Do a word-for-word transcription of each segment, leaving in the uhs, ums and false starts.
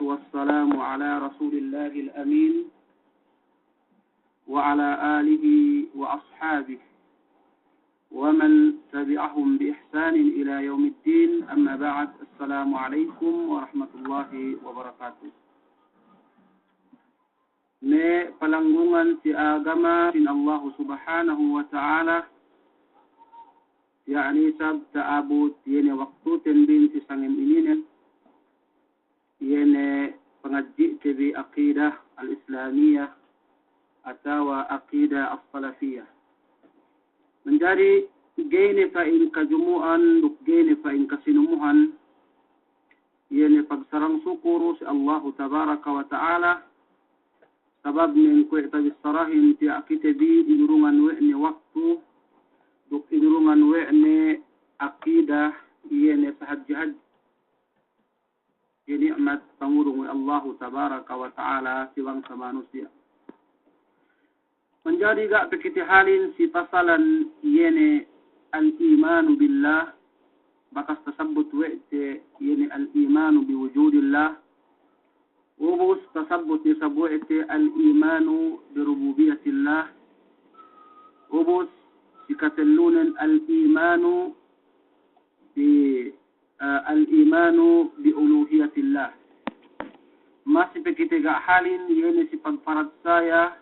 والسلام على رسول الله الأمين وعلى آله وأصحابه ومن تبعهم بإحسان إلى يوم الدين. أما بعد، السلام عليكم ورحمة الله وبركاته. Me' palanggungan si agama sin Allahu Subhanahu wa Ta'ala, ya'ni sab ta'abut iye ne waktuten bin si sangem ininen, iye ne pangadji'te bi aqidah al-Islamiyah atawa aqidah as-Salafiyah. Manjari ga'i ne pa'in kajumu'an duk ga'i ne pa'in kasinumuhan, iye ne pagsarang sukuru si Allahu Tabaraka wa Ta'ala, sabab nen kuwe' tabissarahin tiya' kite bi inurungan we' ne waktu, duk inurungan we' ne aqidah, iye ne sahadje-hadje ni'mat pangurung we' Allahu Tabaraka wa Ta'ala si bangsa manusiya'. Manjari ga' pe kite halin si pasalan iye ne al-imanu billah, bakas tasabbut we' te iye ne al-imanu bi wujudillah, ubus tasabbut ne sab we' te al-imanu bi rububiyatillah, ubus si katellunen al-imanu bi, eh, al-imanu bi uluhiyatillah. Masi pe kite ga' halin, iye ne si pagparatsaya,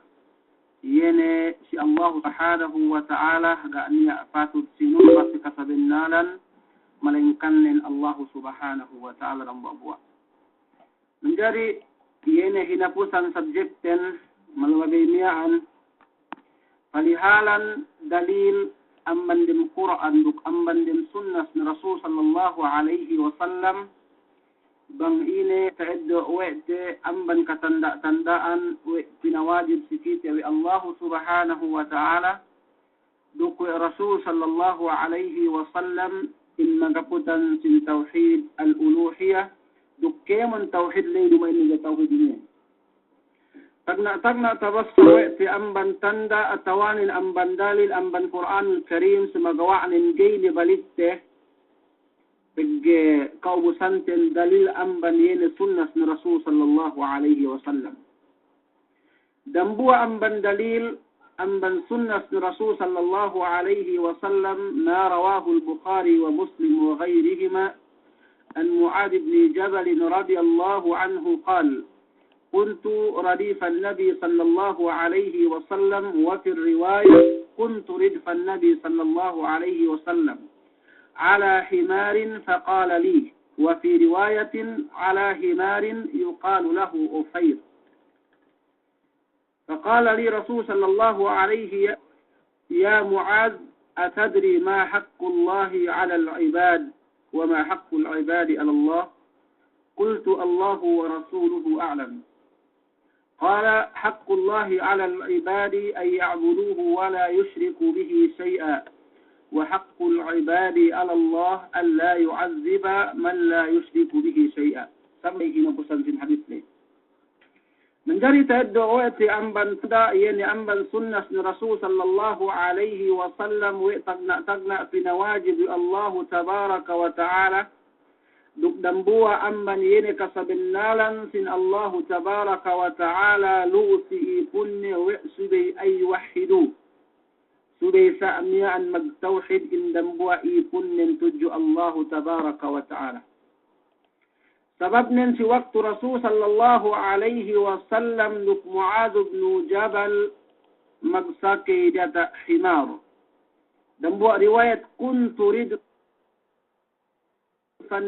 iye ne si Allahu Subhanahu wa Ta'ala, ga' niya' patut sinumba si kasabennalan, malengkan nen Allahu Subhanahu wa Ta'ala dambuwa'-buwa'. Manjari, iye ne hinapusan subjectten, malabey miya'an, palihalan dalil amban dem Kur'an duk amban dem sunnas ne Rasul sallallahu alaihi wasallam, bang ine ta'eddo' we' te amban katanda'-tanda'an we' pinawajib si kite we' Allahu Subhanahu wa Ta'ala, duk we' Rasul sallallahu alaihi wasallam in magaputan sin tawhid al-uluhiyah, duk kēmon tawhid ley duma'in ne tawhid inin. Tagna'-tagna' tabassa we' te amban tanda' atawanen amban dalil amban Kur'anul Karim, sumagawa'nen ga'i ne balikte, pegge' ka'ubusanten dalil amban iye ne sunnas ne Rasul sallallahu alaihi wasallam. Dambuwa' amban dalil, amban sunnas ne Rasul sallallahu alaihi wasallam, ma rawahul Bukhari wa Muslim wa ghayrihima, an Mu'adh ibn Jabal radiyallahu anhu qal, kuntu radifan Nabi sallallahu alaihi wasallam, wa fi riwayah, kuntu ridfan Nabi sallallahu alaihi wasallam, ala himarin faqala li, wa fi riwayatin, ala himarin yuqalu lahu Ufayr. فقال لي رسول صلى الله عليه: يا معاذ، أتدري ما حق الله على العباد وما حق العباد على الله؟ قلت: الله ورسوله أعلم. قال: حق الله على العباد أن يعبدوه ولا يشركوا به شيئا، وحق العباد على الله أن لا يعذب من لا يشرك به شيئا. Sampay hinapusan sin hadis ley. Manjari ta'eddo' we' te amban tanda' iye ne amban sunnas ne Rasul sallallahu alaihi wasallam we' tagna'-tagna' pinawajib we' Allahu tabaraka wa ta'ala, duk dambuwa' amban iye ne kasabennalan sin Allahu tabaraka wa ta'ala lu'u si ipunne we' subey ay yuwahhidu. Subey sa' miya'an magtawhid in dambuwa' ipunnen tudju Allahu tabaraka wa ta'ala. Sababnen si waktu Rasul sallallahu alaihi wasallam duk Mu'adh ibn Jabal magsakey diyata' himar. Dambuwa' riwayat, kuntu ridfan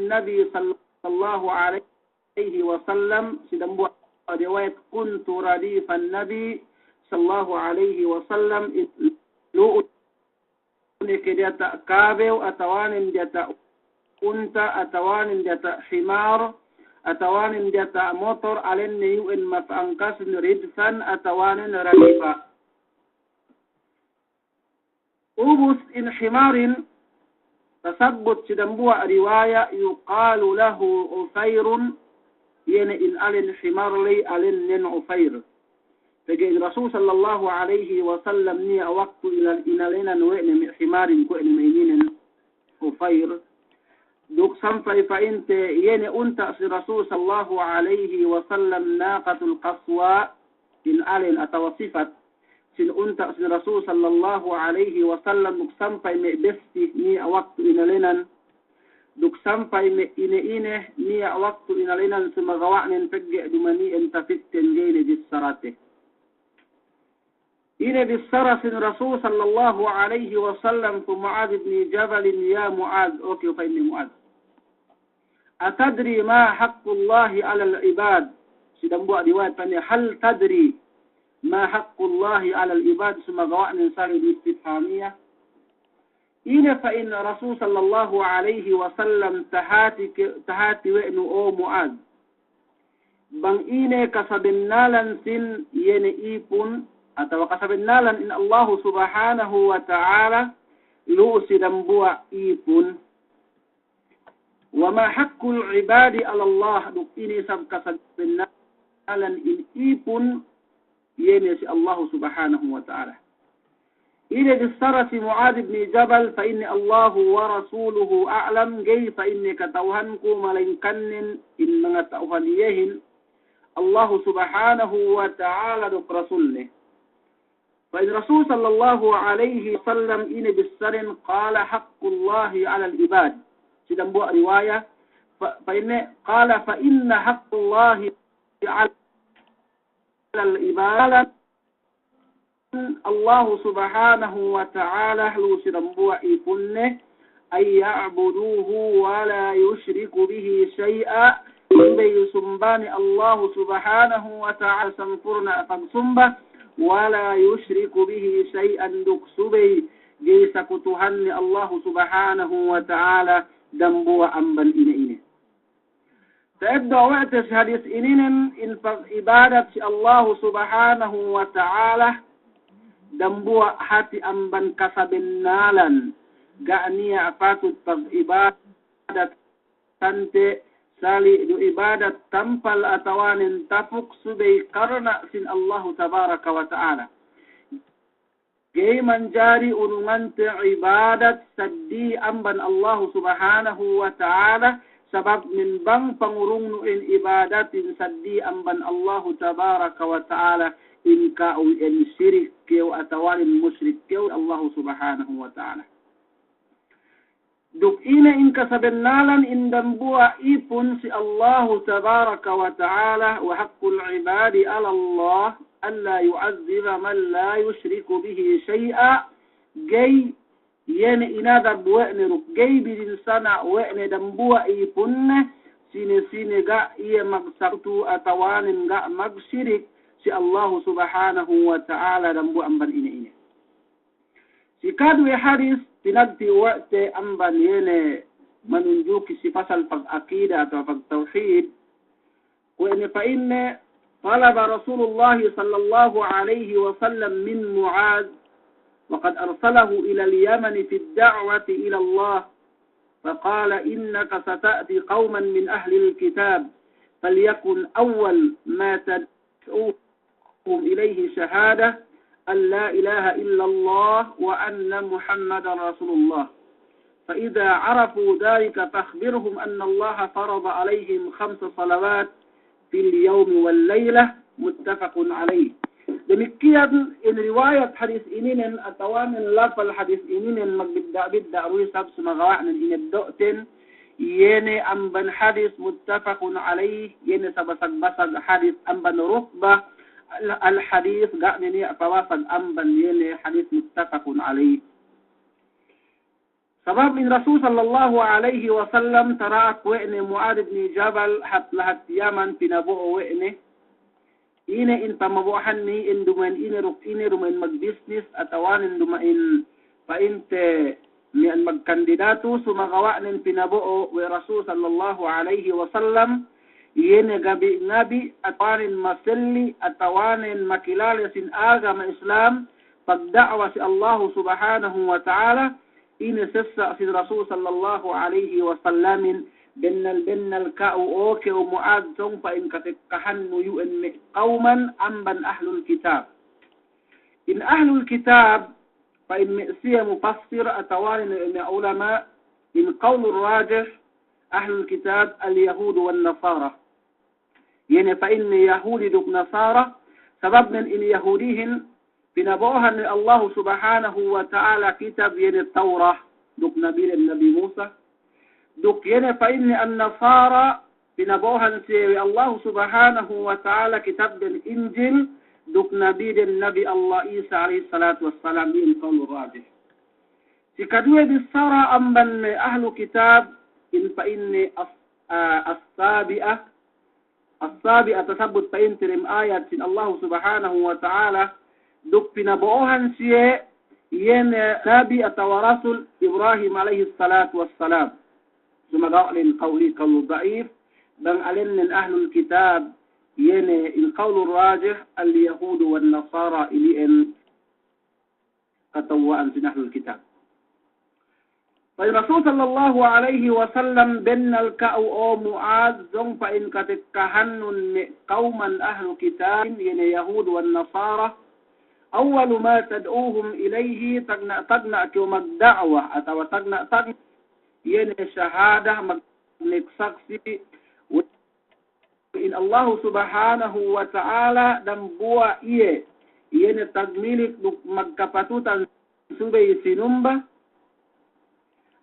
Nabi sallallahu alaihi wasallam, si dambuwa' riwayat, kuntu radifan Nabi sallallahu alaihi wasallam, lu'u ne ke diyata' kabew, atawanen diyata' unta', atawanen diyata' himar, atawanen diyata' motor, alen ne iyu'en mapa'angkasin ridfan, atawanen radifa. Ubus in himarin, tasabbut si dambuwa' riwaya, yuqalu lahu Ufayrun, iye ne in alen himar ley alennen Ufayr. Pegge' in Rasul sallallahu alaihi wasallam niya' waktu ila-, inalenan we' ne me' himarin kuwe' ne me' ininen Ufayr. Duk sampay pa'inte iye ne unta' sin Rasul sallallahu alaihi wasallam naqatul qaswa, in alen atawa sifat sin unta' sin Rasul sallallahu alaihi wasallam, duk sampay me' besti niya' waktu inalenan, duk sampay me' ine-ine niya' waktu inalenan sumagawa'nen pegge' dumani'en tapikten ga'i ne bissarate. Ine bissara sin Rasul sallallahu alaihi wasallam pu Mu'adh ibn Jabal, "Ya Mu'adh," o kew pa'inne Mu'adh. "Atadri ma haqqullahi 'alal 'ibad?" Si dambuwa' riwayat pa'inne, "Hal tadri ma haqqullahi 'alal 'ibad?" Sumagawa'nen sali' du istifhamiya. Ine pa'in Rasul sallallahu alaihi wasallam, tahati ke, tahati we' nu o Mu'adh, bang ine kasabennalan sin iye ne ipun, atawa kasabennalan in Allahu subhanahu wa ta'ala lu'u si dambuwa' ipun. "Wa ma haqqul 'ibadi 'alallah," duk ine isab kasabennalan in ipun iye ne si Allahu subhanahu wa ta'ala. Ine bissara si Mu'adh ibn Jabal, pa'inne, "Allahu wa rasuluhu a'lam," ga'i pa'inne kata'uhanku, malayingkannen in mangata'uhan iyehin Allahu subhanahu wa ta'ala duk Rasulne. Pa'in Rasul sallallahu alaihi wasallam ine bissaren, "Qala haqqullahi 'alal 'ibad." Si dambuwa' riwaya, pa-, pa'inne, "Qala fa inna haqqullahi 'alal 'ibad." Allahu subhanahu wa ta'ala lu'u si dambuwa' ipunne, "An ya'buduhu wa la yushriku bihi shay'a," subey sumbane Allahu subhanahu wa ta'ala sampurna' pagsumba, "wa la yushriku bihi shay'an," duk subey ga'i sakutuhanne Allahu subhanahu wa ta'ala dambuwa' amban ine-ine. Ta'eddo' we' te si hadis ininen in pag'ibadat si Allahu subhanahu wa ta'ala dambuwa' hati amban kasabennalan, ga' niya' patut pag'ibadatante sali' du ibadat tampal atawanen tapuk subey karna' sin Allahu tabaraka wa ta'ala. Ga'i manjari urungante ibadat saddi amban Allahu subhanahu wa ta'ala, sabab min bang pangurungnu in ibadatin saddi amban Allahu tabaraka wa ta'ala, in ka'u in sirik kew atawanen musrik kew Allahu subhanahu wa ta'ala. Duk ine in kasabennalan in dambuwa' ipun si Allahu tabaraka wa ta'ala, "Wa haqqul 'ibadi 'alallah alla yu'adhdhiba man la yushriku bihi shay'a," ga'i iye ne inadab we' ne duk ga'i bidinsana' we' ne dambuwa' ipunne sine-sine ga' iye magsakutu atawanen ga' magsirik si Allahu subhanahu wa ta'ala dambuwa' amban ine-ine. Si kaduwe hadis, pinagti we' te amban iye ne manunjuki si pasal pag'akida atawa pagtawhid, kuwe' ne pa'inne, "Talaba Rasulullahi sallallahu alaihi wasallam min Mu'adh, wa qad arsalahu ilal Yamani fid da'wati ilallah, faqala innaka sata'ti qawman min ahlil kitab, falyakun awwal ma tad'uhum ilayhi shahadatu an la ilaha illallah wa anna Muhammadan Rasulullah. Fa idha arafu dhalika fakhbirhum anna Allaha farada alayhim khamsa salawat fil yawmi wal laylah," muttafaqun alayh. Damikkiyan in riwayat hadis ininen atawanen lafal hadis ininen magbidda'-bidda' du isab sumagawa'nen ineddo'ten, iye ne amban hadis muttafaqun alayh, iye ne sabasag-basag hadis amban rutbah al-, al-hadis, ga' ne niya' pabasag amban iye ne hadis muttafaqun alayh. Sabab in Rasul sallallahu alayhi wasallam tara'ak we' ne Mu'adh ibn Jabal hat lahat Yaman pinabo'o we' ne, ine in pamabo'ohanne, in duma'in ine duk ine, duma'in magbisnis atawanen duma'in pa'inte miya'an magkandidatu, sumagawa'nen pinabo'o we' Rasul sallallahu alayhi wasallam, iye ne gabi-ngabi atawanen maselli atawanen makilale sin agama Islam, pagda'wa si Allahu subhanahu wa ta'ala, ine sessa' sin Rasul sallallahu alayhi wasallamin, bennal-bennal ka'u o kew Mu'adh sōng pa'in katekkahannu iyu'en me' kawman amban ahlul kitab. In ahlul kitab, pa'in me' siye mufassir atawanen me' ulama', in qawlur rajih, ahlul kitab al-Yahud wan Nasara. Iye ne pa'inne Yahudi duk Nasara, sababnen in Yahudihin pinabo'ohan we' Allahu Subhanahu wa Ta'ala kitab iye ne Tawrah duk nabiden Nabi Musa. Duk iye ne pa'inne an-Nasara pinabo'ohan siye we' Allahu Subhanahu wa Ta'ala kitabden Injil duk nabiden Nabi Allah Isa alayhis salatu wassalam, iyan qawlur rajih. Sikaduwe bissara amban me' ahlu kitab in pa'inne as-, ah, as-sabi'ah, as-sabi'ah tasabbut pa'inte dem ayat sin Allahu Subhanahu wa Ta'ala, duk pinabo'ohan siye iye ne nabi atawa rasul Ibrahim alayhis salatu wassalam. Sumagawa' len qawli qawlu da'if, bang alennen ahlul kitab, iye ne in qawlur rajih, al-Yahudu wan Nasara ili'en katawwa'an sin ahlul kitab. Pa'in Rasul sallallahu alayhi wasallam, bennal ka'u o Mu'adh, sōng pa'in katekkahannun me' kawman ahlul kitab, iye ne Yahud wan Nasara, awwalu ma tad'uhum ilayhi, tagna'-tagna' kew magda'wa, atawa tagna'-tagna' iye ne shahada, mag-, magsaksi', in Allahu Subhanahu wa Ta'ala dambuwa' iye, iye ne tagmilik duk magkapatutan subey sinumba,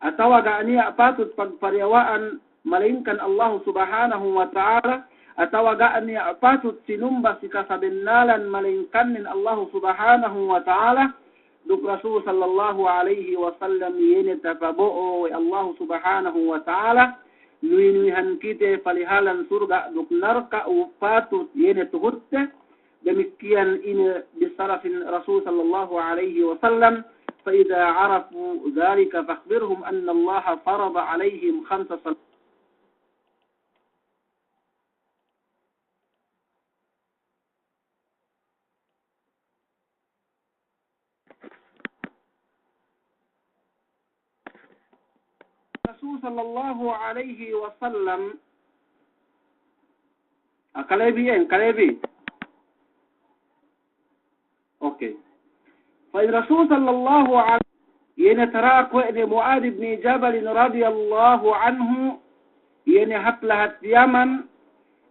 atawa ga' niya' patut pagpariyawa'an malayingkan Allahu Subhanahu wa Ta'ala, atawa ga' niya' patut sinumba si kasabennalan malayingkannen Allahu Subhanahu wa Ta'ala, duk Rasul sallallahu alayhi wasallam iye ne tapabo'o we' Allahu Subhanahu wa Ta'ala, nuwi-nuwihan kite palihalan surga' duk narka' u patut iye ne tuhutte, damikkiyan ine bissara sin Rasul sallallahu alayhi wasallam, فإذا عرفوا ذلك فأخبرهم أن الله فرض عليهم خمس صلوات. Rasul sallallahu alayhi wasallam, ah, kalebi en, kalebi. Okay. Pa'in Rasul sallallahu alayhi, iye ne tara kuwe' ne Mu'adh ibn Jabal radiyallahu anhu, iye ne hat lahat Yaman,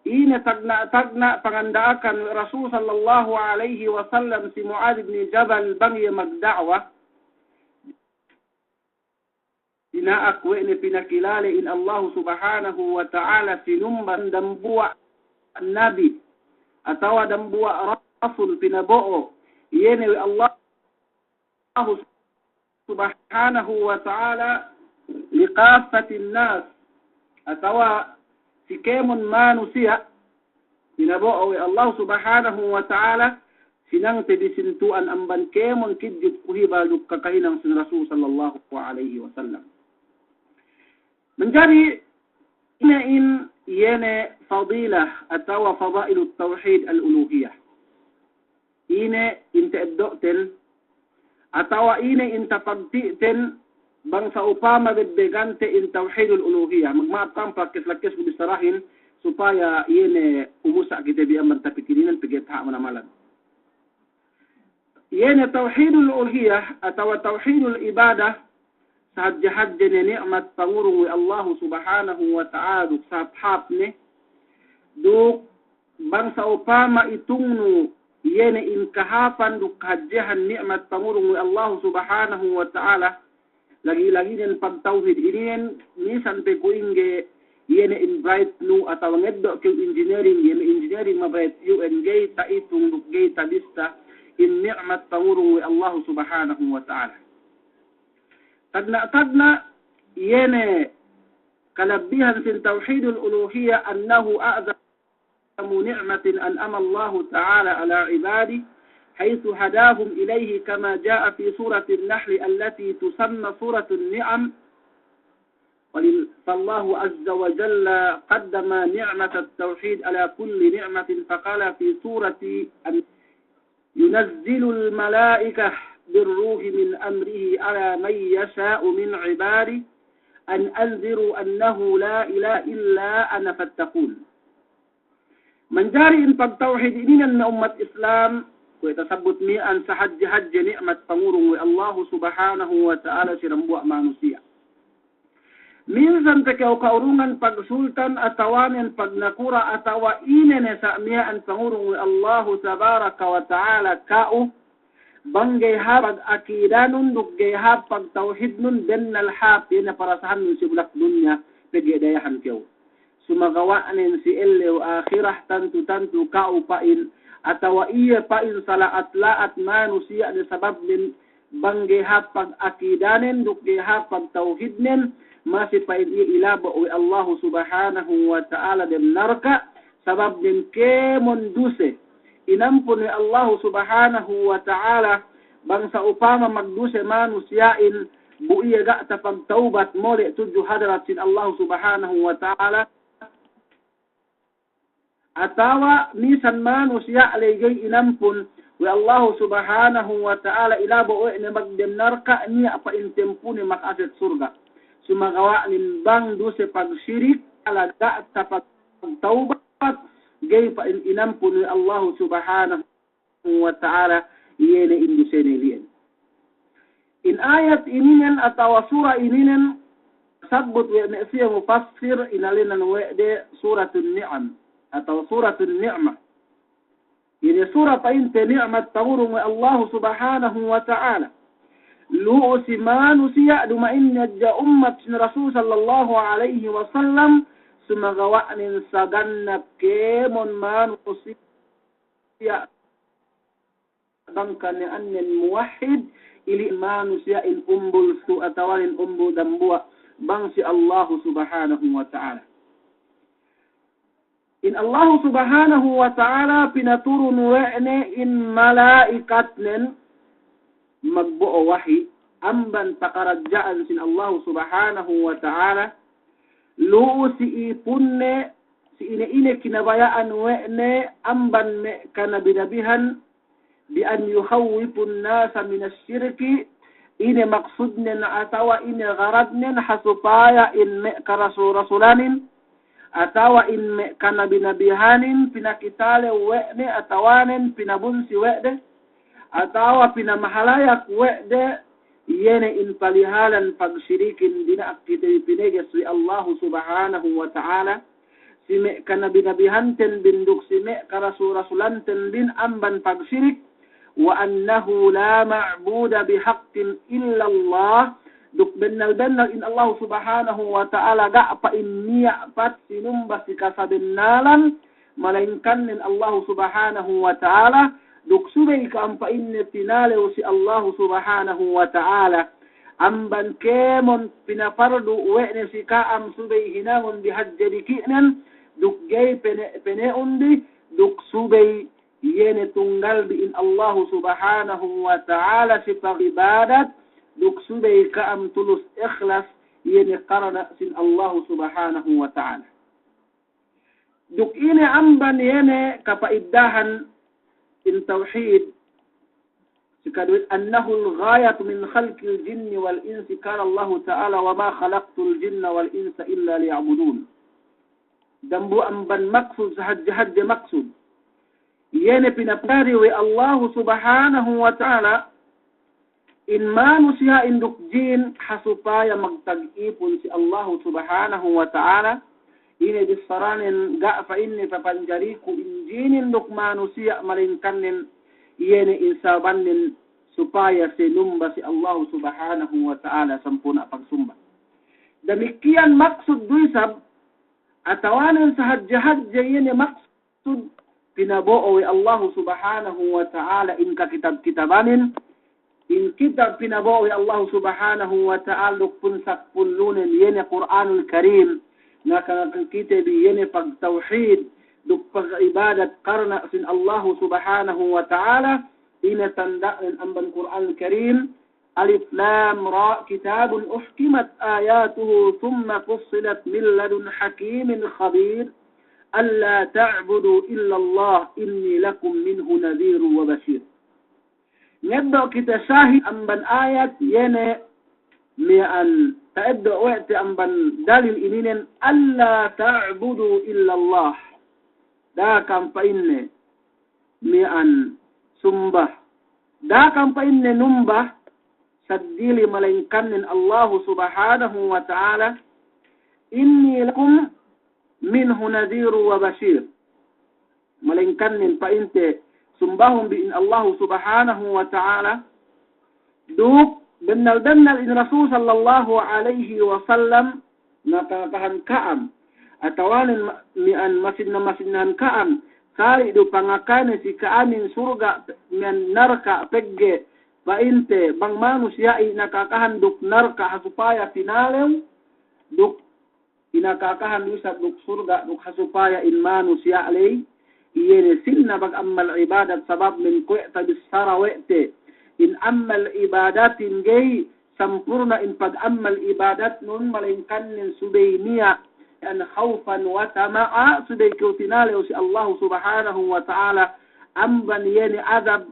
ine tagna'-tagna' panganda'akan Rasul sallallahu alayhi wasallam si Mu'adh ibn Jabal bang iye magda'wa. Dina'ak we' ne pinakilale in Allahu Subhanahu wa Ta'ala sinumban dambuwa' nabi, atawa dambuwa' rasul pinabo'o, iye ne we' Allahu Subhanahu wa Ta'ala li kaffatin nas, atawa si kēmon manusiya', pinabo'o we' Allahu Subhanahu wa Ta'ala, sinangte bisintu'an amban kēmon kidjut kuhibal duk kakahinang sin Rasul sallallahu alayhi wasallam. Manjari ine in iye ne fadilah atawa fadailut tawhid al-uluhiyah. Ine in ta'eddo'ten, atawa ine in tapagti'ten, bang sa'upama bebbegante in tawhidul uluhiyah. Magma'ap ka'am palakkes-lakkesku bissarahin, supaya iye ne umusa' kite bi amban tapikilinen pegge' taha' manamalan. Iye ne tawhidul uluhiyah atawa tawhidul ibadah, sahadje-hadje ne ni'mat pangurung we' Allahu Subhanahu wa Ta'ala duk sahāp-hāp ne, duk bang sa'upama itungnu iye ne in kahāpan duk kahadjehan ni'mat pangurung we' Allahu Subhanahu wa Ta'ala, lagi'-lagi' nen pagtawhid inin, misan pe kuwe' ingge iye ne in bright nu atawa ngeddo' kew engineering, iye ne engineering ma bright iyu' en, ga'i ta'itung duk ga'i tabista in ni'mat pangurung we' Allahu Subhanahu wa Ta'ala. Tagna'-tagna' iye ne kalabbihan sin tawhidul uluhiyah, annahu a'zam نعمة أنعم الله تعالى على عباده حيث هداهم إليه، كما جاء في سورة النحل التي تسمى سورة النعم. ولل-، فالله عز وجل قدم نعمة التوحيد على كل نعمة، فقال في سورة الن-، ينزل الملائكة بالروح من أمره على من يشاء من عباده أن أنذروا أنه لا إله إلا أنا فاتقون. Manjari in pagtawhid ininen me' ummat Islam, kuwe' tasabbut miya'an sahadje-hadje ni'mat pangurung we' Allahu Subhanahu wa Ta'ala si dambuwa' manusiya'. Minsan pe kew ka'urungan pagsultan atawanen pagnakura' atawa ine ne sa' miya'an pangurung we' Allahu tabaraka wa ta'ala ka'u, bang ga'i hāp pag-akidanun duk ga'i hāp pagtawhidnun, bennal hāp iye ne parasahannun si bulak dunya, pegge' dayahan kew. Sumagawa'nen si ellew ahirat tantu-tantu ka'u pa'in, atawa iye pa'in sala'at-la'at manusiya' ne sababnen bang ga'i hāp pag-akidanen duk ga'i hāp pagtawhidnen, masi pa'in iye ilabo' we' Allahu subhanahu wa ta'ala dem narka', sababnen kēmon duse inampun we' Allahu subhanahu wa ta'ala. Bang sa'upama magduse manusiya'in, bu iye ga' tapagtawbat mole' tudju hadarat sin Allahu subhanahu wa ta'ala, atawa misan manusiya' ley ga'i inampun we' Allahu subhanahu wa ta'ala, ilabo' we' ne magdem narka', niya' pa'in tempune maka'asek surga'. Sumagawa'nen bang duse pagsirik, ala ga' tapagtawbat, ga'i pa'in inampun we' Allahu subhanahu wa ta'ala iye ne in dusene li'en. In ayat ininen atawa sura ininen, sabbut we' me' siye mufassir inalenan we' de Suratun Ni'am atawa Suratun Ni'mah. Ine sura pa'inte Ni'mat, pangurung we' Allahu subhanahu wa ta'ala. Lu'u si manusiya' duma'in ne hadja ummat sin Rasul sallallahu alayhi wasallam, sumagawa'nen sagannap kēmon manusiya' bang kaniya'annen muwahhid, ili' manusiya'in umbul su atawanen umbul dambuwa' bang si Allahu subhanahu wa ta'ala. In Allahu subhanahu wa ta'ala pinaturun we' ne in mala'ikatnen magbo'o wahi, amban pakaradja'an sin Allahu subhanahu wa ta'ala, lu'u si ipunne, si ine-ine kinabaya'an we' ne amban me' kanabi-nabihan, bi an yukhawwifun nasa minas sirki, ine maksudnen atawa ine garadnen ha supaya in me' karasul-rasulanin, atawa in me' kanabi-nabihanin pinakitalew we' ne atawanen pinabunsi we' de, atawa pinamahalayak we' de, iye ne in palihalan pagsirikin dina'ak kite bi pineges we' Allahu subhanahu wa ta'ala, si me' kanabi-nabihanten bin duk si me' karasul-rasulanten bin amban pagsirik, wa annahu la ma'buda bihaqqin illallah, duk bennal-bennal in Allahu subhanahu wa ta'ala ga' pa'in niya' pat sinumba si kasabennalan, malaingkannen Allahu subhanahu wa ta'ala, duk subey ka'am pa'inne tinalew si Allahu subhanahu wa ta'ala. Amban kēmon pinapardu we' ne si ka'am subey hinangun bi hadje diki'nen, duk ga'i pene'-pene'un bi, duk subey iye ne tunggal bi in Allahu subhanahu wa ta'ala si pag'ibadat, duk subey ka'am tulus ikhlas iye ne karna' sin Allahu subhanahu wa ta'ala. Duk ine amban iye ne kapa'iddahan in tawhid, si kaduwe, annahul ghayatu min khalqil jinni wal insi, qala Allahu ta'ala, wa ma khalaqtul jinna wal insa illa liya'budun. Dambuwa' amban maksud, sahadje-hadje maksud, iye ne pinapari we' Allahu subhanahu wa ta'ala in manusiya'in duk jin ha supaya magtag-ipun si Allahu subhanahu wa ta'ala. Ine bissaranen, ga' pa'inne papanjariku in jinin duk manusiya', malaingkannen iye ne in sabannen supaya sinumba si Allahu subhanahu wa ta'ala sampurna' pagsumba. Damikiyan maksud du isab, atawanen sahadje-hadje iye ne maksud maksud, pinabo'o we' Allahu subhanahu wa ta'ala in kakitab-kitabanin, in kitab pinabo'o we' Allahu subhanahu wa ta'ala duk pun sapullunen, iye ne Kur'anul Karim, ngaka-ngaka kite bi iye ne pagtawhid duk pag'ibadat karna' sin Allahu subhanahu wa ta'ala. Ine tanda'nen amban Kur'anul Karim, Alif Lam Ra, kitabun uhkimat ayatuhu thumma fussilat min ladun hakimin khabir, alla ta'budu illallah inni lakum minhu nadhirun wa bashir. Ngeddo' kite sahid amban ayat iye ne miya'an, ta'eddo' we' te amban dalil ininen, alla ta'budu illallah. Da'a ka'am pa'inne miya'an sumba. Da'a ka'am pa'inne numba saddili malaingkannen Allahu subhanahu wa ta'ala. إني لكم منه نذير وبشير. Malayingkannen pa'inte sumbahun bi in Allahu Subhanahu wa Ta'ala, duk bennal-bennal in Rasul sallallahu alayhi wasallam nakakahan ka'am, atawanen ma-, miya'an masinna-masinnahan ka'am, sali' du pangakane si ka'amin surga' miya'an narka', pegge' pa'inte bang manusiya'i nakakahan duk narka' ha supaya tinalew, duk inakakahan du isab duk surga' duk ha supaya in manusiya' ley, iye ne sinna bang ammal ibadat, sabab min kuwe' tabissara we' te, in ammal ibadatin ga'i sampurna' in pag-ammal ibadatnun, malayingkannen subey niya', an khawfan wa tama'a, subey kew tinalew si Allahu Subhanahu wa Ta'ala amban iye ne adab,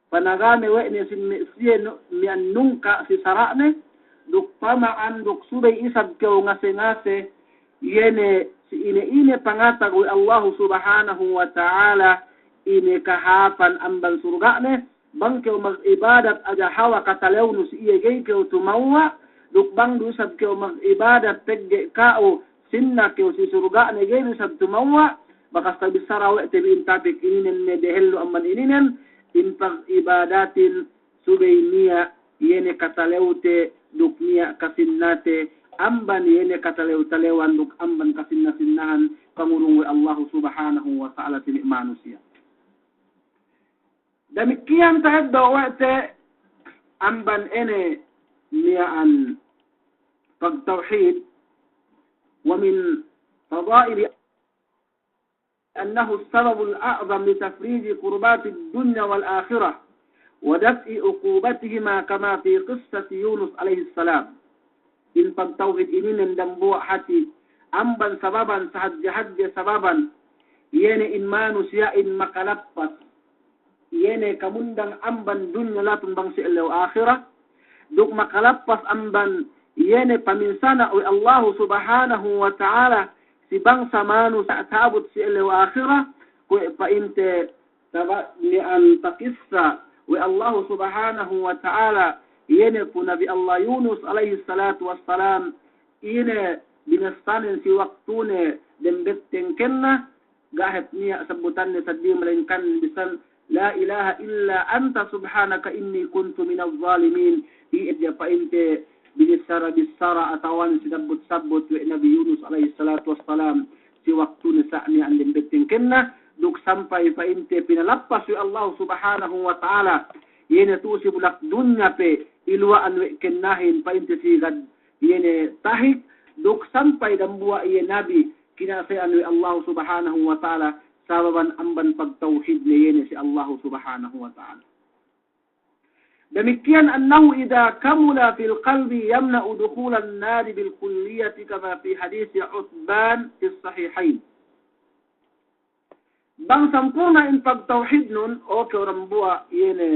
panagame we' ne sin me' siye nu-, miya'an nungka' si sara'ne, duk tama'an, duk subey isab kew ngase-ngase, iye ne si ine-ine pangatag we' Allahu Subhanahu wa Ta'ala, ine kahāpan amban surga'ne, bang kew mag'ibadat aja hawal katalewnu si iye ga'i kew tumewwa', duk bang du isab kew mag'ibadat pegge' ka'u sinna kew si surga'ne ga'i du isab tumewwa', bakas tabissara we' te bi in tapik ininen ne dehellu amban ininen, in pag'ibadatin subey niya' iye ne katalewte duk niya' kasinnate, amban iye ne katalew-talewan duk amban kasinna-sinnahan pangurung we' Allahu Subhanahu wa Ta'ala si me' manusiya'. Damikkiyan ta'eddo' we' te amban ine miya'an pagtawhid, wa min fada'ili أنه السبب الأعظم لتفريج كربات الدنيا والآخرة ودفع عقوبتهما كما في قصة يونس عليه السلام. In pagtawhid ininen dambuwa' hati' amban sababan, sahadje-hadje sababan, iye ne in manusiya'in makalappas iye ne kamundang amban dunya latun bang si ellew ahirat, duk makalappas amban iye ne paminsana' we' Allahu Subhanahu wa Ta'ala si bangsa manusiya' ta'abut si ellew ahirat, kuwe' pa'inte taba-, miya'an takissa we' Allahu Subhanahu wa Ta'ala iye ne pu Nabi Allah Yunus alayhis salatu wassalam, ine binassanen si waktune dem betteng kenna, ga' hep niya' sabbutanne seddili malaingkan bisan, "La ilaha illa anta subhanaka inni kuntu minaz zalimin." Iye hadja pa'inte binissara-bissara atawa sinabbut-sabbut we' Nabi Yunus alayhis salatu wassalam si waktune sa' niya' andem betteng kenna, duk sampay pa'inte pinalappas we' Allahu Subhanahu wa Ta'ala iye ne tu'u si bulak dunya pe iluwa'an we' kennahin pa'inte si gad iye ne tahik, duk sampay dambuwa' iye nabi kina'ase'an we' Allahu Subhanahu wa Ta'ala, sababan amban pagtawhidne iye ne si Allahu Subhanahu wa Ta'ala. Damikkiyan أنه إذا كمل في القلب يمنع دخول النار بالكلية كما في حديث عثمان في الصحيحين. Bang sampurna' in pagtawhidnun, o kew dambuwa' iye ne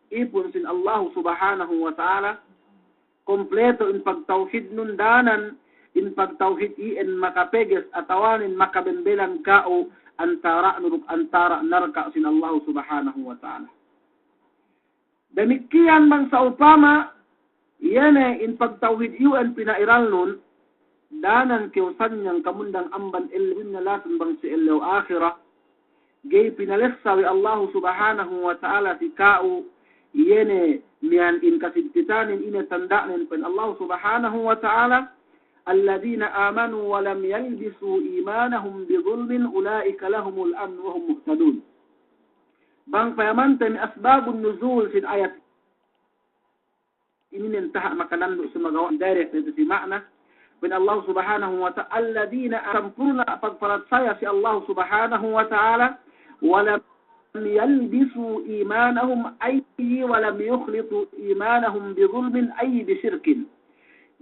ipun sin Allahu Subhanahu wa Ta'ala, kompleto in pagtawhidnun, danan in pagtawhid iyan makapeges atawanen makabembelan ka'u antara'nu duk antara' narka' sin Allahu Subhanahu wa Ta'ala. Damikkiyan bang sa'upama iye ne in pagtawhid iyu'en pina'iralnun, danan kew sanyang kamundang amban ellew dunya latun bang si ellew ahirat, ga'i pinalessa we' Allahu Subhanahu wa Ta'ala si ka'u iye ne miya'an in kasigpitanin, ine tanda'nen, pa'in Allahu Subhanahu wa Ta'ala, "الذين آمنوا ولم يلبسوا إيمانهم بظلم أولئك لهم الأمن وهم مهتدون." Bang payamante me' asbabun nuzul sin ayat ininen taha' makanandu' sumagawa' direct ne tu si ma'na. Pa'in Allahu Subhanahu wa Ta'ala, "الذين" sampurna' pagparatsaya si Allahu Subhanahu wa Ta'ala, "ولم يلبسوا إيمانهم" أي "ولم يخلطوا إيمانهم بظلم" أي بشرك.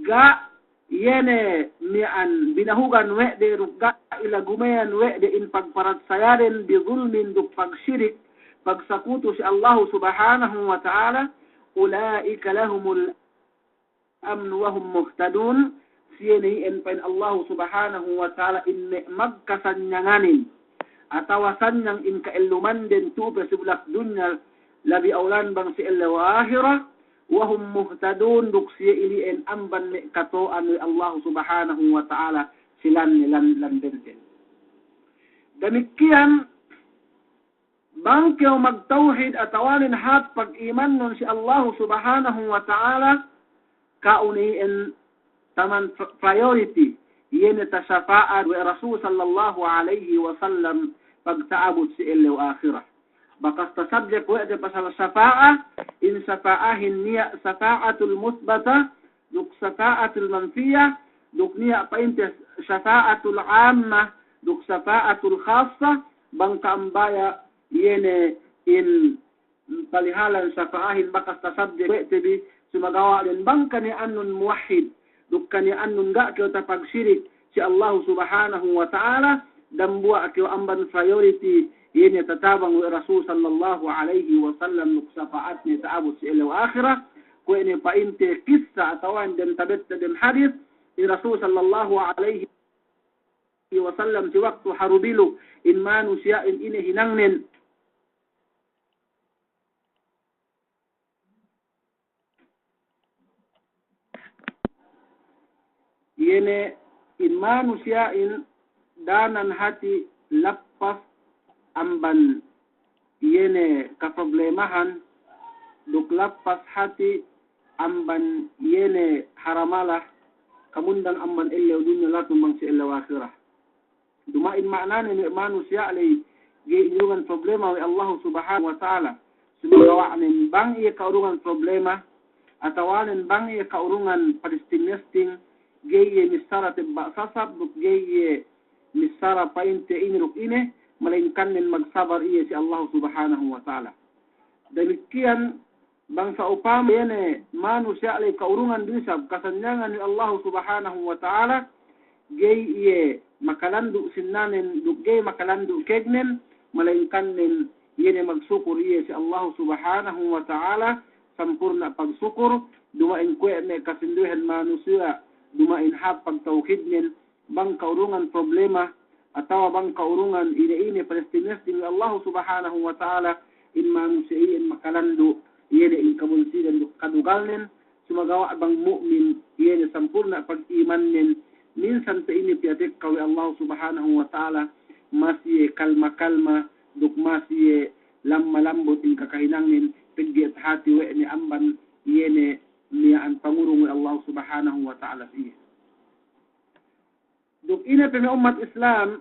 Ga' iye ne miya'an binahugan we' de duk ga' ilagumeyan we' de in pagparatsayaden bi zulmin duk pagsirik, pagsakutu si Allahu Subhanahu wa Ta'ala, "أولئك لهم الأمن وهم مهتدون." Siye ne iyan pa'in Allahu Subhanahu wa Ta'ala in me' magkasanyanganin atawa sanyang in ka'ellumanden tu'u pe si bulak dunya, labi awlan bang si ellew ahirat, وهم مهتدون, duk siye ili'en amban me' kato'an we' Allahu Subhanahu wa Ta'ala si lan ne lan, lan denten. Damikkiyan, bang kew magtawhid atawanen hāp pag'imannun si Allahu Subhanahu wa Ta'ala, ka'u ne iyan taman pr-, priority, iye ne tasapa'at we' Rasul sallallahu alayhi wasallam pagta'abut si ellew ahirat. Bakas tasabjek we' te pasal sapa'a, in sapa'ahin niya' sapa'atul musbata, duk sapa'atul manfiyah, duk niya' pa'inte sapa'atul ammah, duk sapa'atul khassah, bang ka'am baya' iye ne in palihalan sapa'ahin bakas tasabjek we' te bi, sumagawa' den bang kaniya'annun muwahhid, duk kaniya'annun ga' kew tapagsirik si Allahu Subhanahu wa Ta'ala, dambuwa' kew amban priority, iye ne tatabang we' Rasul sallallahu alayhi wasallam duk sapa'atne ta'abut si ellew ahirat, kuwe' ne pa'inte kissa atawa dem tabetta dem hadis, in Rasul sallallahu alayhi wasallam si waktu harubilu in manusiya'in ine hinangnen. Iye ne in manusiya'in danan hati lappas amban iye ne kaproblemahan, duk lappas hati amban iye ne haramalah, kamundang amban ellew dunya lahat tumang si ellew ahirat. Duma'in ma'anane me' manusiya' ley ga'i inurungan problema we' Allahu Subhanahu wa Ta'ala. Sumagawa'nen bang iye ka'urungan problema, atawanen bang iye ka'urungan padesting-desting, ga'i iye missara tebba' sasab, duk ga'i iye missara pa'inte ine duk ine, malayingkannen magsabar iye si Allahu Subhanahu wa Ta'ala. Damikkiyan bang sa'upama iye ne manusiya' ley ka'urungan du isab kasanyangan we' Allahu Subhanahu wa Ta'ala, ga'i iye makalandu' sinnanen duk ga'i makalandu' kēgnen, malayingkannen iye ne magsukur iye si Allahu Subhanahu wa Ta'ala, sampurna' pagsukur, duma'in kuwe' ne kasinduwehan manusiya', duma'in hāp pagtawhidnen, bang ka'urungan problema, atawa bang ka'urungan ine-ine padesting-desting we' Allahu Subhanahu wa Ta'ala, in manusiya' iyan makalandu' iye ne in kabunsidan duk kadugalnen, sumagawa' bang mu'min iye ne sampurna' pag'imannen, minsan pe ine piyatekka we' Allahu Subhanahu wa Ta'ala, masi iye kalma-kalma, duk masi iye lamma-lambut in kakahinangnen, pegge' tahati we' ne amban iye ne miya'an pangurung we' Allahu Subhanahu wa Ta'ala si iye. Duk ine pe me' ummat Islam,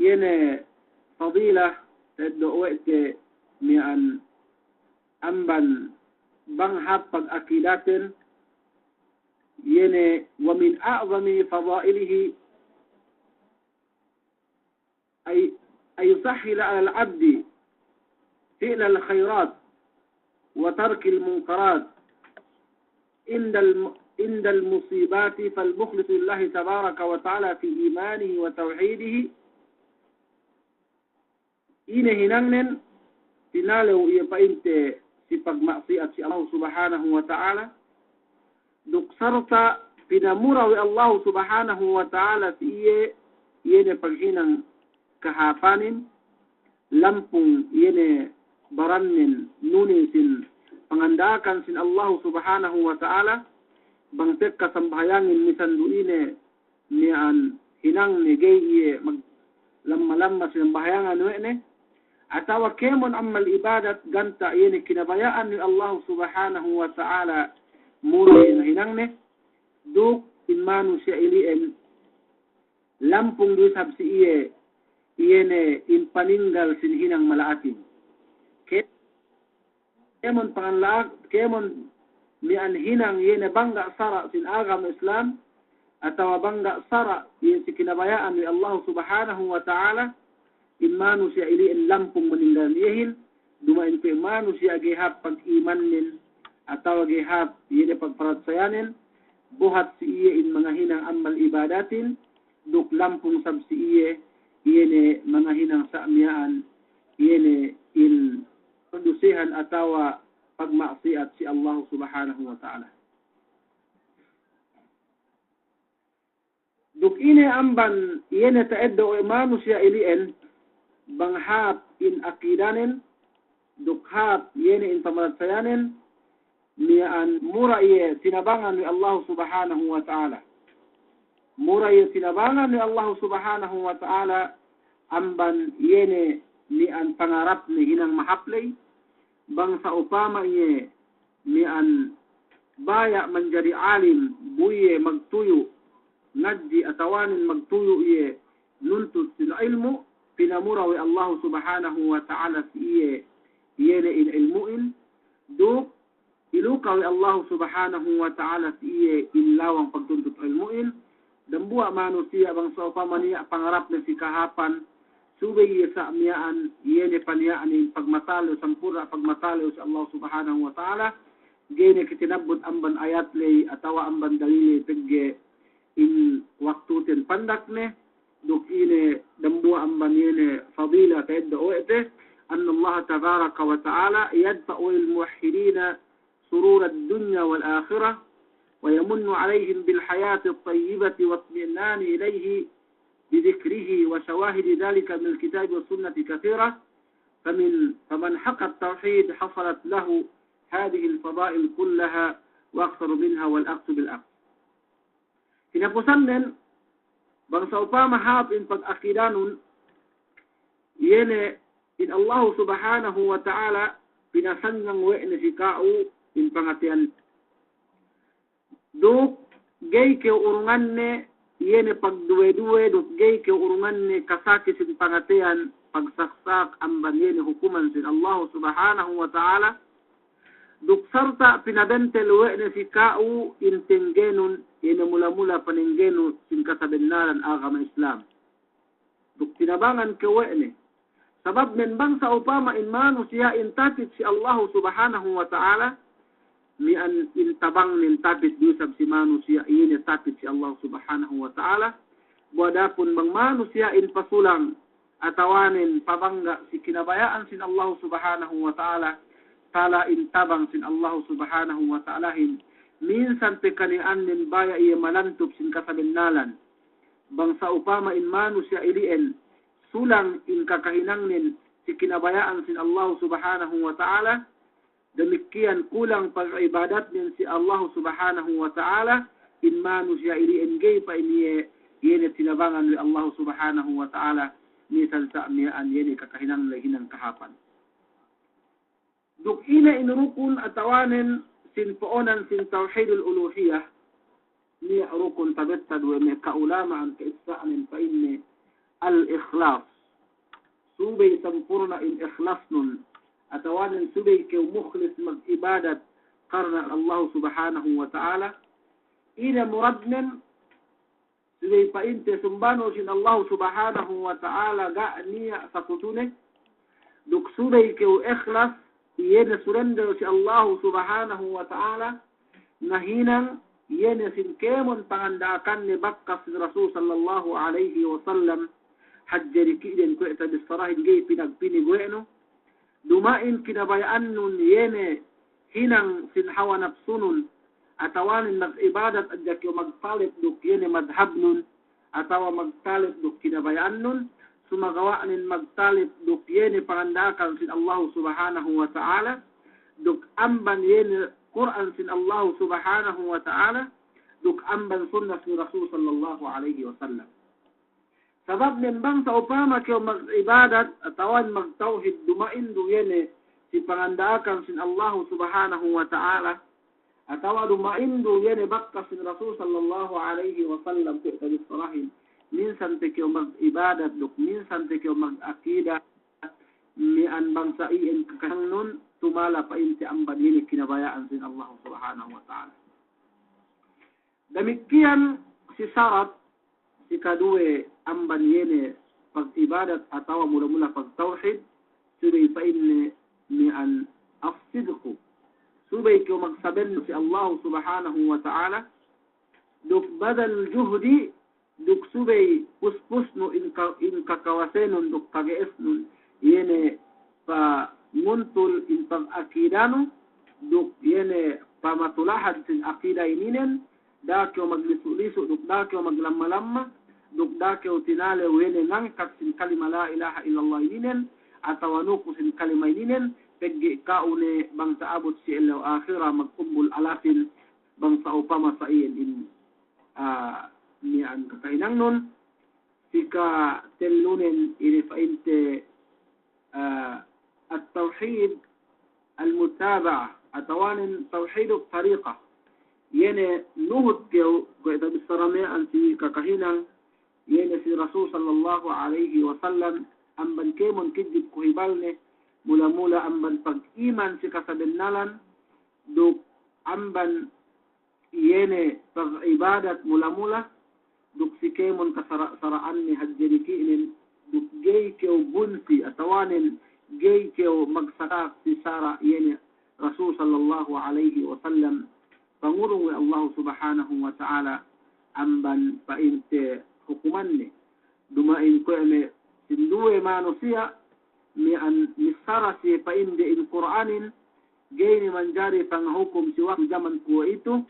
iye ne fadila, teddo' we' te miya'an amban bang hāp pag-akidaten, iye ne ومن أعظم فضائله أي، أن يسهل على العبد فعل الخيرات وترك المنكرات عند الم-، عند المصيبات، فالمخلص لله تبارك وتعالى في إيمانه وتوحيده. Ine hinangnen, tinalew iye pa'inte si pagma'siyat si Allah Subhanahu wa Ta'ala, duk sarta' pinamura we' Allahu Subhanahu wa Ta'ala si iye, iye ne paghinang kahāpanin, lampung iye ne barannen nune sin panganda'akan sin Allahu Subhanahu wa Ta'ala, bang tekka sambahayangin misan du ine miya'an hinangne ga'i iye mag-, lamma-lamma sinambahayangan we' ne, atawa kēmon amal ibadat ganta' iye ne kinabaya'an we' Allahu Subhanahu wa Ta'ala mura iye ne hinangne, duk in manusiya' ili'en lampung du isab si iye, iye ne in paninggal sin hinang mala'atin. Ke- Kēmon panganla'ak, kēmon miya'an hinang iye ne bang ga' sara' sin agama Islam, atawa bang ga' sara' iye si kinabaya'an we' Allahu Subhanahu wa Ta'ala, in manusiya' ili'en lampung maninggal iyehin, duma'in pe manusiya' ga'i hāp pag'imannen, atawa ga'i hāp iye ne pagparatsayanen, buhat si iye in mangahinang amal ibadatin, duk lampung sab si iye, iye ne mangahinang sa' miya'an, iye ne in kadusehan atawa pagma'siyat si Allah Subhanahu wa Ta'ala. Duk ine amban iye ne ta'eddo' we' manusiya' ili'en, bang hāp in akidanen, duk hāp iye ne in pamaratsayanen, miya'an mura iye tinabangan we' Allahu Subhanahu wa Ta'ala. Mura iye tinabangan we' Allahu Subhanahu wa Ta'ala amban iye ne miya'an pangarapne hinang mahāp ley, bang sa'upama iye miya'an baya' manjari alim, bu iye magtuyu' ngadji' atawanen magtuyu' iye nuntut sin ilmu', pinamura we' Allahu Subhanahu wa Ta'ala si iye, iye ne in ilmu'in, duk iluka we' Allahu Subhanahu wa Ta'ala si iye in lawang pagtuntut ilmu'in. Dambuwa' manusiya' bang sa'upama niya' pangarapne si kahāpan, subey iye sa' miya'an, iye ne paniya'an in pagmatalew, sampurna' pagmatalew si Allahu Subhanahu wa Ta'ala, ga'i ne katinabbut amban ayat ley atawa amban dalil ley pegge' in waktuten pandak ne, duk ine dambuwa' amban iye ne fadila ta'eddo' we' te, أن الله تبارك وتعالى يدفع للموحدين شرور الدنيا والآخرة، ويمن عليهم بالحياة الطيبة واطمئنان إليه بذكره، وشواهد ذلك من الكتاب والسنة كثيرة، فمن، فمن حقق التوحيد حصلت له هذه الفضائل كلها وأكثر منها والأخذ بالأخذ. Hinapusannen, bang sa'upama hāp in pag'akidanun, iye ne in Allahu Subhanahu wa Ta'ala pinasannyang we' ne si ka'u in pangateyan. Duk ga'i kew urunganne iye ne pagduwe-duwe, duk ga'i kew urunganne kasaki sin pangateyan, pagsaksak amban iye ne hukuman sin Allahu Subhanahu wa Ta'ala, duk sarta' pinabentel we' ne si ka'u in tenggenun, iye ne mula-mula panenggenu sin kasabennalan agama Islam. Duk tinabangan kew we' ne. Sabab nen bang sa'upama in manusiya'in tapit si Allahu Subhanahu wa Ta'ala, miya'an in tabangnen tapit du isab si manusiya' ine tapit si Allahu Subhanahu wa Ta'ala. Bu adapun bang manusiya'in pasulang, atawanen pabangga' si kinabaya'an sin Allahu Subhanahu wa Ta'ala, tala in tabang sin Allahu Subhanahu wa Ta'alahin, minsan pe kaniya'annen baya' iye malantup sin kasabennalan. Bang sa'upama in manusiya' ili'en sulang in kakahinangnen si kinabaya'an sin Allahu Subhanahu wa Ta'ala, damikkiyan kulang pag'ibadatnen si Allahu Subhanahu wa Ta'ala, in manusiya' ili'en ga'i pa'in iye, iye ne tinabangan we' Allahu Subhanahu wa Ta'ala, minsan sa' miya'an iye ne kakahinang ley hinang kahāpan. Duk ine in rukun atawanen sin po'onan sin tawhidul uluhiyah, niya' rukun tabettad we' me' ka'ulama'an ka'issa'nen pa'inne al-ikhlas. Subey sampurna' in ikhlasnun, atawanen subey kew mukhlis mag'ibadat karna' Allahu Subhanahu wa Ta'ala. Ine muradnen, subey pa'inte sumbanu sin Allahu Subhanahu wa Ta'ala ga' niya' sakutune, duk subey kew ikhlas, iye ne surrender si Allahu Subhanahu wa Ta'ala, nahinang iye ne sin kēmon panganda'akanne bakas sin Rasul sallallahu alayhi wasallam, hadje diki' den kuwe' tabissarahin ga'i pinagpini guwe'nu, duma'in kinabaya'annun iye ne hinang sin hawa napsunun, atawanen mag'ibadat hadja kew magtalep duk iye ne madhabnun, atawa magtalep duk kinabaya'annun, sumagawa'nen magtalep duk iye ne panganda'akan sin Allahu Subhanahu wa Ta'ala, duk amban iye ne Kur'an sin Allahu Subhanahu wa Ta'ala, duk amban sunna sin Rasul sallallahu alayhi wasallam. Sabab nen bang sa'upama kew mag'ibadat atawa magtawhid duma'in du iye ne si panganda'akan sin Allahu Subhanahu wa Ta'ala, atawa duma'in du iye ne bakas sin Rasul sallallahu alayhi wasallam kuwe' tabissarahin, minsan pe kew mag'ibadat duk minsan pe kew mag'akida, miya'an bang sa' iyan kakahinangnun tumala pa'inte amban iye ne kinabaya'an sin Allahu Subhanahu wa Ta'ala. Damikkiyan si sarat si kaduwe amban iye ne pag'ibadat atawa mula-mula pagtawhid, subey pa'inne miya'an as-sidqu. Subey kew magsabennu si Allahu Subhanahu wa Ta'ala, duk badhal juhdi, duk subey puspusnu in ka-, in kakawasenun duk kage'esnun, iye ne panguntul in pag'akidanu, duk iye ne pamatulahan sin akida ininen, da'a kew maglisu'-lisu' duk da'a kew maglamma-lamma, duk da'a kew tinalew iye ne ngangkat sin kalima la ilaha illallah ininen, atawa nuku sin kalima ininen, pegge' ka'u ne bang ta'abut si ellew ahirat magkumbul alafin bang sa'upama sa iyan in, ah, miya'an kakahinangnun. Sikatellunen ine pa'inte, ah, at-tawhid al-mutaba'ah, atawanen tawhidut tariqah. Iye ne nuhut kew, kuwe' tabissara miya'an si kakahinang, iye ne si Rasul sallallahu alaihi wasallam, amban kēmon kijjit kuhibalne, mula-mula amban pag'iman si kasabennalan, duk amban iye ne pag'ibadat mula-mula, duk si kēmon kasara'-sara'anne hadje diki'nen, duk ga'i kew bunsi atawanen ga'i kew magsaka' si sara' iye ne Rasul sallallahu alaihi wasallam, pangurung we' Allahu Subhanahu wa Ta'ala amban pa'inte hukumanne. Duma'in kuwe' me' sinduwe manusiya' miya'an missara siye pa'inde in Kur'anin, ga'i ne manjari pangahukum si waktu jaman kuwe'itu,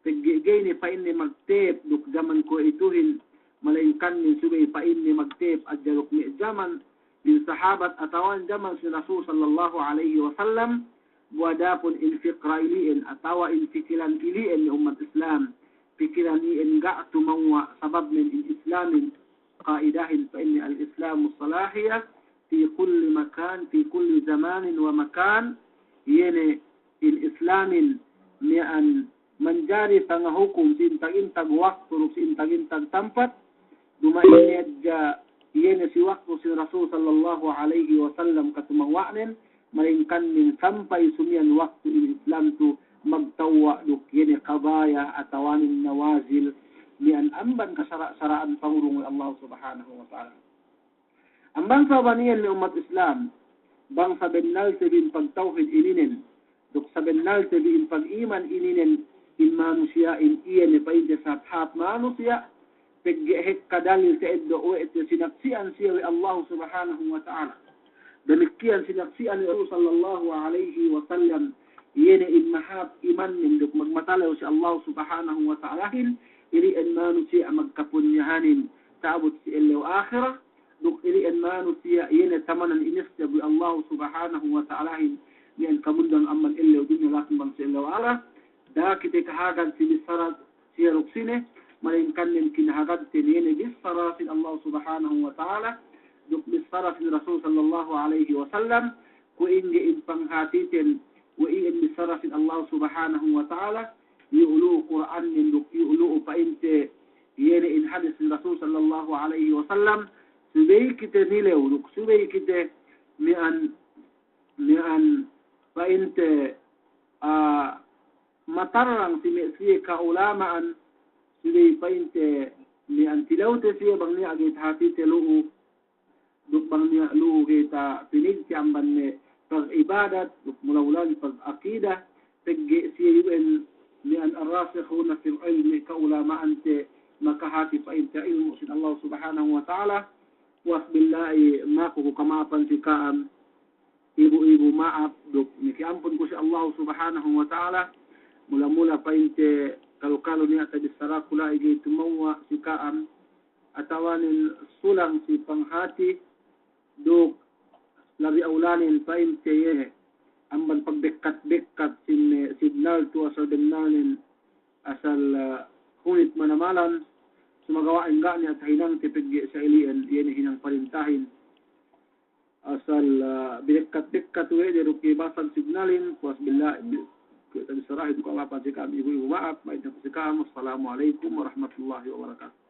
pegge' ga'i ne pa'inne magtep duk jaman kuwe'ituhin, malaingkan ne subey pa'inne magtep hadja duk me' jaman in sahabat atawa jaman si Rasul sallallahu alaihi wasallam, bu adapun in fikra ili'en atawa in pikilan ili'en me' ummat Islam, pikilan ili'en ga' tumewwa' sababnen in Islamin, ka'idahin pa'inne al-Islamu salahiyah fi kulli makan, fi kulli zamanin wa makan, iye ne in Islamin miya'an manjari pangahukum si intag-intag waktu duk si intag-intag tampat, duma'in ne hadja iye ne si waktu si Rasul sallallahu alaihi wasallam katumewwa'nen, malaingkan ne sampay sumiyan waktu in Islam tu magtewwa' duk iye ne kadaya atawanen nawazil miya'an amban kasara'-sara'an pangurung we' Allah Subhanahu wa Ta'ala. Amban sabab iyan me' ummat Islam, bang sabennalte bi in pagtawhid ininen, duk sabennalte bi in pag'iman ininen, in manusiya'in iye ne pa'inte sahāp-hāp manusiya', pegge' hekka dalil ta'eddo' we' te sinaksi'an siye we' Allahu Subhanahu wa Ta'ala. Damikkiyan sinaksi'an we' Rasul sallallahu alaihi wasallam, iye ne in mahāp imannen duk magmatalew si Allahu Subhanahu wa Ta'alahin, ili'en manusiya' magkapunniyahanin ta'abut si ellew ahirat, duk ili'en manusiya' iye ne tamanan inistejab we' Allahu Subhanahu wa Ta'alahin, miya'an kamundang amban ellew dunya lahat bang si ellew ahirat. Da'a kite kahagad si bissara siye duk sine, malaingkan ne kinahagadte iye ne bissara sin Allahu Subhanahu wa Ta'ala, duk bissara sin Rasul sallallahu alaihi wasallam, kuwe' ingge in panghatiten, we' iyan bissara sin Allahu Subhanahu wa Ta'ala, iyu' lu'u Kur'anin duk iyu' lu'u pa'inte iye ne in hadis sin Rasul sallallahu alaihi wasallam, subey kite nilew duk subey kite miya'an, miya'an pa'inte, ah, matarrang si me' siye ka'ulama'an, subey pa'inte miya'an tilewte siye bang niya' ga'i tahatite lu'u, duk bang niya' lu'u ga'i tapinigsi amban me' pag'ibadat, duk mula-mula pag'akida, pegge' siye iyu'en miya'an ar-rasikhuna fil ilmi, ka'ulama'ante makahati pa'inte ilmu' sin Allah Subhanahu wa Ta'ala. Puwas billahi, maku ku kama'apan si ka'am, ibu-ibu ma'ap, duk miki ampun ku si Allah Subhanahu wa Ta'ala, mula-mula pa'inte kalu-kalu niya' tabissaraku la'i ga'i tumewwa' si ka'am, atawanen sulang si panghati, duk labi awlanen pa'inte iye, amban pagbekkat-bekkat sin, eh, signal tu asal bennalnen, asal, eh, hunit manamalan, sumagawa' engga' niya' tahinangte pegge' sa ili'en, iye ne hinang parintahin. Asal, eh, binekkat-bekkat we' de duk iye basag signalin, puwas billahi, kuwe' tabissarahin ku amapan si ka'am, ibu-ibu ma'ap, ma'ap si ka'am, wassalamu alaikum warahmatullahi wabarakatuh.